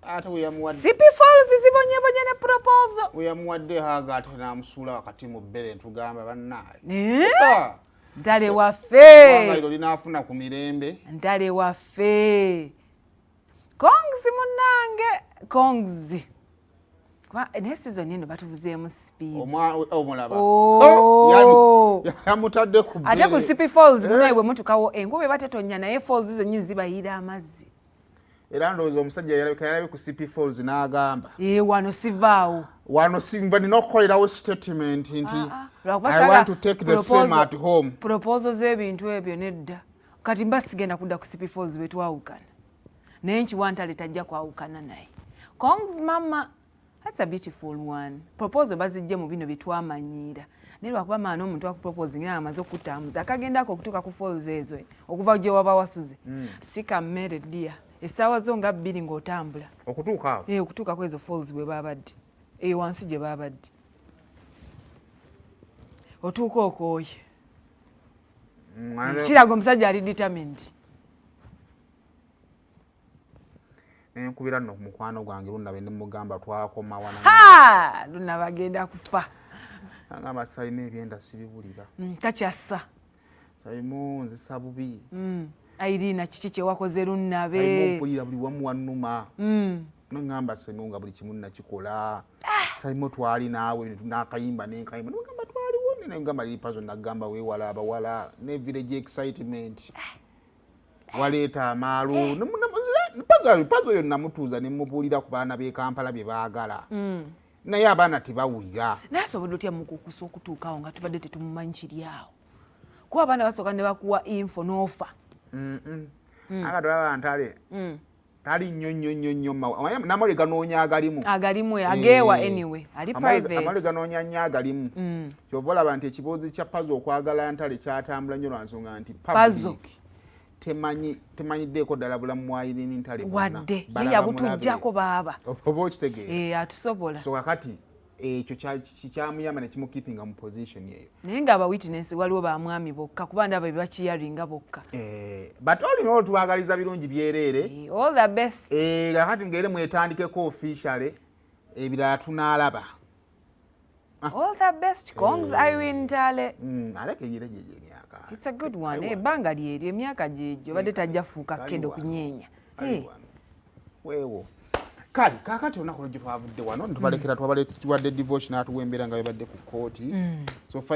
Ate weyamuwadde Sipi Falls zibonyebonye ne proposal. Weyamuwadde haga, ate namusuula wakati mu bbere, ntugamba bannaaye. Eh? Ah! Ntale Kubanga waffe. liro linaafuna ku mirembe. Ntale waffe, congs munnange, congs. Kuba naye season eno batuvuzeemu speed. Omulaba. Oh. Oh, yamutadde ku Ate ku bbere. Sipi Falls munaye, bwe mutukawo enkuba eba tetonya, naye falls zennyini zibayiira amazzi. Era ndowooza omusajja yalabika yalabye ku Sipi Falls n'agamba, E, wano sivaawo. "Wano simba, nina okukolerawo statement nti Lwakuba I saga want to take the same at home." Proposal z'ebintu ebyo nedda. Kati mba sigenda kudda ku Sipi Falls bwe twawukana, naye nkiwa Ntale tajja kwawukana naye. Congs mama, that's a beautiful one. Proposal bazijje mu bino bye twamanyiira, naye lwakuba maana omuntu akuproposing nga amaze okutambuza akagendako okutuuka ku falls ezo okuva gye waba wasuze, si kammere ddia, essaawa zo nga 2 ng'otambula. Okutuuka awo? Eh, okutuuka ku ezo falls bwe babadde eyo wansi gye babadde, otuuka okooye. Kiraga omusajja ali determined. Nenkubira nno ku mukwano gwange Lunabe, nemugamba twakoma wana. Ha, Luna bagenda kufa. Agamba, "Salima, ebyenda sibiwulira." Takyassa. "Salimu, nzisa bubi." Irina, kiki kyewakoze? "Salimu, Lunabe. mpulira buli wamu wannuma." Nogamba, "Salimu, nga buli kimu nakikola. Salimu, twali naawe nakayimba nenkayimba." Nogamba, "Twaliwo." Negamba, "Lipazo, nagamba weewala abawala ne village excitement, waleeta amaalo." Pazo oyo namutuuza nemubuulira ku baana b'e Kampala bye baagala, naye abaana tebawulira. Naye asobodde otya mukukusa okutuukawo nga tubadde tetumumanyi kiri awo? Kuba abaana basooka ne bakuwa info n'ofa. Anga tolaba Ntale tali nnyo nnyo nnyo nnyo, namawulire ganoonya agalimu. Agalimu ageewa. Anyway, ali Amawulire private. Ganoonya nnyo agalimu. Kyova olaba nti ekiboozi kya Pazo okwagala Ntale kyatambula nnyo lwa nsonga nti Pazo. public temanyi, temanyiddeeko ddala bulamu bwa Irene Ntale bwonna. Wadde ye Balaba yabutujjako baaba. mulabe. Oba okitegeera? Eh, atusobola. So kakati ekyo kyamuyamba nekimukipinga mu position eyo. Naye nga witness waliwo bamwami bokka, kuba ndaba bebakiyaringa bokka. Eh, but all in all tubagaliza birungi byereere. Eh, all the best. Eh, kakati ngere mwetandikeko officially, ebirala tunaalaba. All the best, congs Irene Ntale. Aleke yire gyegyo emyaka. It's a good one. Ebbanga lyeryo, emyaka gyegyo, badde tajja fuuka Kali kedo wano. kunyeenya. Kali Eh, wano. Weewo kale kakati olunaku lwejjo twavudde wano ntubalekera, twabaletuwadde devotion, atuwa embeera nga bebadde ku kooti. So finally